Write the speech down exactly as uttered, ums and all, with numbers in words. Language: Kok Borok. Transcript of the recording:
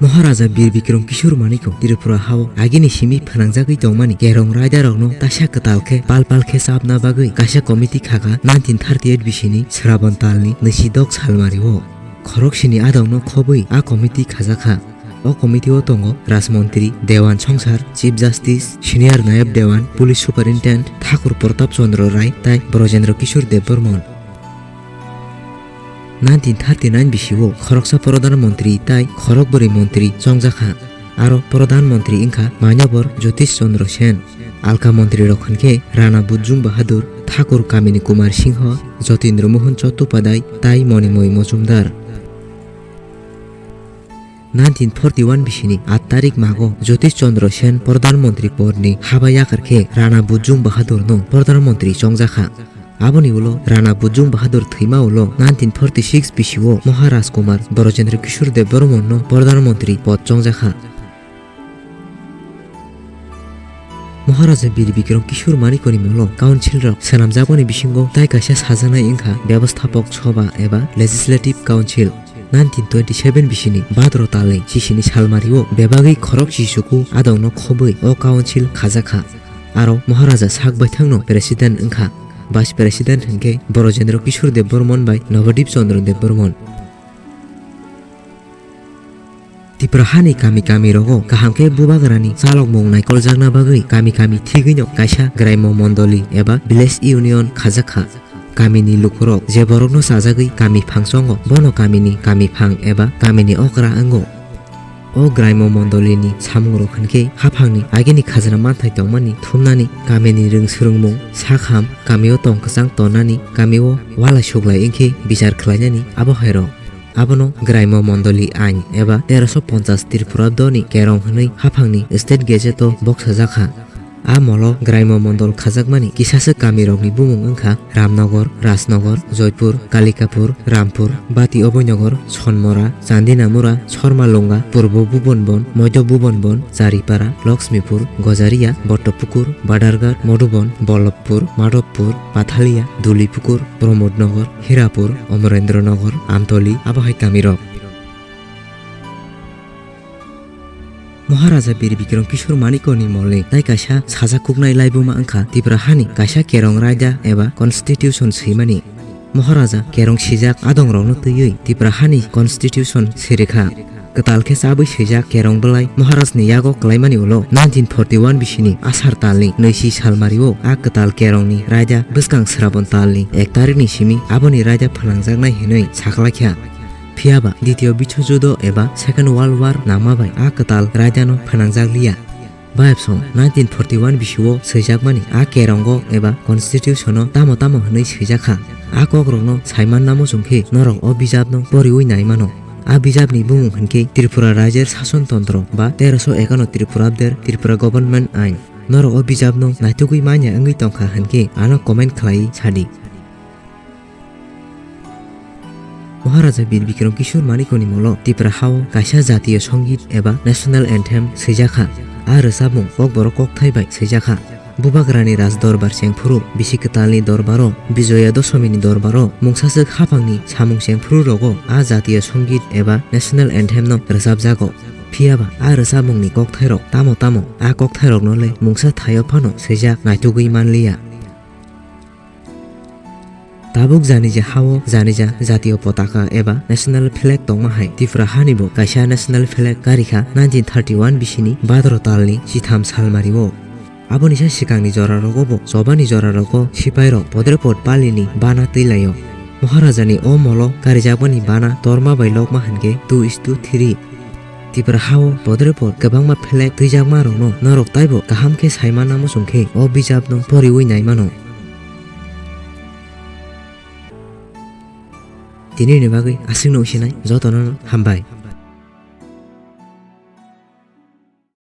Maharaja Bir Bikram Kishore Manikno Tripura hao agini simi phnangjagwi tongmani Kerong raidarokno taisa kwtal khe pal pal khe chapna bagwi kaisa committee khakha nineteen thirty-eight bisini Srabon talni nwisidok salmario. Khoroksini adongno khobwi a committee khajakha. O committee o tongo Rajmontri Dewan Songsar, Chief Justice, Senior Nayab Dewan, Police Superintendent Thakur Pratap Chandra Rai tai Brajendra Kishore Debbarman. Nineteen thirty-nine bisio khoroksa Pradhan Montri tai khorokbwrwi montri chongjakha. Aro Pradhan Montri wngkha Manyabor Jyotish Chandra Sen. Alka montri rok hwnkhe Rana Bujung Bahadur, Thakur Kamini Kumar Singho, Jotindra Mohan Chattopadhyay tai Monimoi Mojumdar. Nineteen forty-one bisini aat tarik mago Jyotish Chandra Sen Pradhan Montri podni haba yakar khe Rana Bujung Bahadurno Pradhan Montri chongjakha. Aboni ulo Rana Bujung Bahadur thwima ulo nineteen forty-six bisio Maharaj Kumar Brajendra Kishore Debbarmanno Pradhan Montri pod chongjakha. Maharaja Bir Bikram Kishore Manikni molo council rok swnamjakmani bisingo tai kaisa sajaknai wngkha Byabosthapok Sabha eba Legislative Council. Nineteen twenty-seven bisini Bhadra talni chisini salmario bebagwi khorok chichuku adongno khobwi o council khajakha. Aro Maharaja sak baithangno president wngkha. Vice president hwnkhe Brajendra Kishore Debbarman bai Nabadip Chandra Debbarman. Tipra hani kami kami rogo kaham khe bubagrani chalokmung naikoljakna bagwi kami kami thigwino kaisa Graimya Mondoli eba Village Union khajakha. Kamini lukurok je borokno chajagwi kami phang chongo, bono kamini kami phang eba kamini okra wngo. O Graimya Mondolini samungrok hwnkhe haphangni agini khajna manthai tongmani thumnani, kamini rwng swrwngmung, sakham, kamio tong kwchang tonnani, kamio walai suglai wngkhe bichar khlainani, abo hairok. Abono Graimya Mondoli Ain eba teroso ponchas Tripurabdoni Kerong hwnwi haphangni State Gazette-o boksajakha. A molo Graimya Mondol khajakmani kisaswk kamirokni bumung wngkha Ramnagar, Rajnagar, Joypur, Kalikapur, Rampur, Bati Oboinagar, Sonmora, Chandinamura, Sormalunga, Purbo Bhubanbon, Moidho Bhubanbon, Charipara, Lakshmipur, Gojaria, Bottopukur, Badarghat, Madhuban, Ballabpur, Madhobpur, Pathalia, Dulipukur, Pramodnagar, Hirapur, Amarendranagar, Amtoli, abo hai kamirok. Maharaja Bir Bikram Kishore Manikni molni tai kaisa sajak kuknai laibuma wngkha Tipra hani kaisa Kerong raida eba constitution swimani. Maharaja Kerong sijak adongrokno twiwi Tipra hani constitution swirikha. Kwtal khe chabwi swijak Kerong bwlai Maharajni yago kwlaimani ulo nineteen forty-one bisini Asar talni nwi si salmario a kwtal Kerongni raida bwskang Srabon talni ek tarikni simi aboni raida phnangjaknai hwnwi saklaikha. Phiyaba Ditiyo Biswojuddo eba Second World War nangma bai a kwtal raidano phnangjakliya. Bayapsong nineteen forty-one bisio swijakmani a Kerongo eba Constitution-o tamo tamo hwnwi swijakha. A kokrokno saimanna muchungkhe norok o bijapno poriwi naimano. A bijapni bumung hwnkhe Tripura Rajyer Sason Tontro ba teroso ekano Tripurabder Tripura Government Ain. Norok o bijapno naitugwi manya wngwi tongkha hwnkhe ano comment khlaiwi sadi. Maharaja Bir Bikram Kishore Manikni molo Tipra hao kaisa jatiyo songit eba National Anthem swijakha. A rwchapmung Kokborok kokthai bai swijakha. Bubagrani Raj Dorbar chengphuru bisi kwtalni dorbaro, Bijoya Dosomini dorbaro mungsaswk haphangni samung chengphuru rogo a jatiyo songit eba National Anthem no rwchapjago. Phiyaba a rwchapmungni kokthairok tamo tamo a kokthairokno le mungsa thaio phano swijak naitugwi manliya. Tabuk janija hao janija jatiyo potaka eba national flag tongma hai Tripura hanibo kaisa national flag karikha nineteen thirty-one bisini bhadro talni chitham salmario. Aboni sa sikangni jorarogo bo chobani jorarogo sipairok podre pod palini bana twilaio. Maharajani o molo karijakmani bana torma bai lokma hwnkhe two is to three. Tipra hao podre pod kwbangma flag twijakmarokno norok taibo kaham khe saimanna muchungkhe o bijapno poriwi naimano. Tinini bagwi aswkno usinai jotono hambai.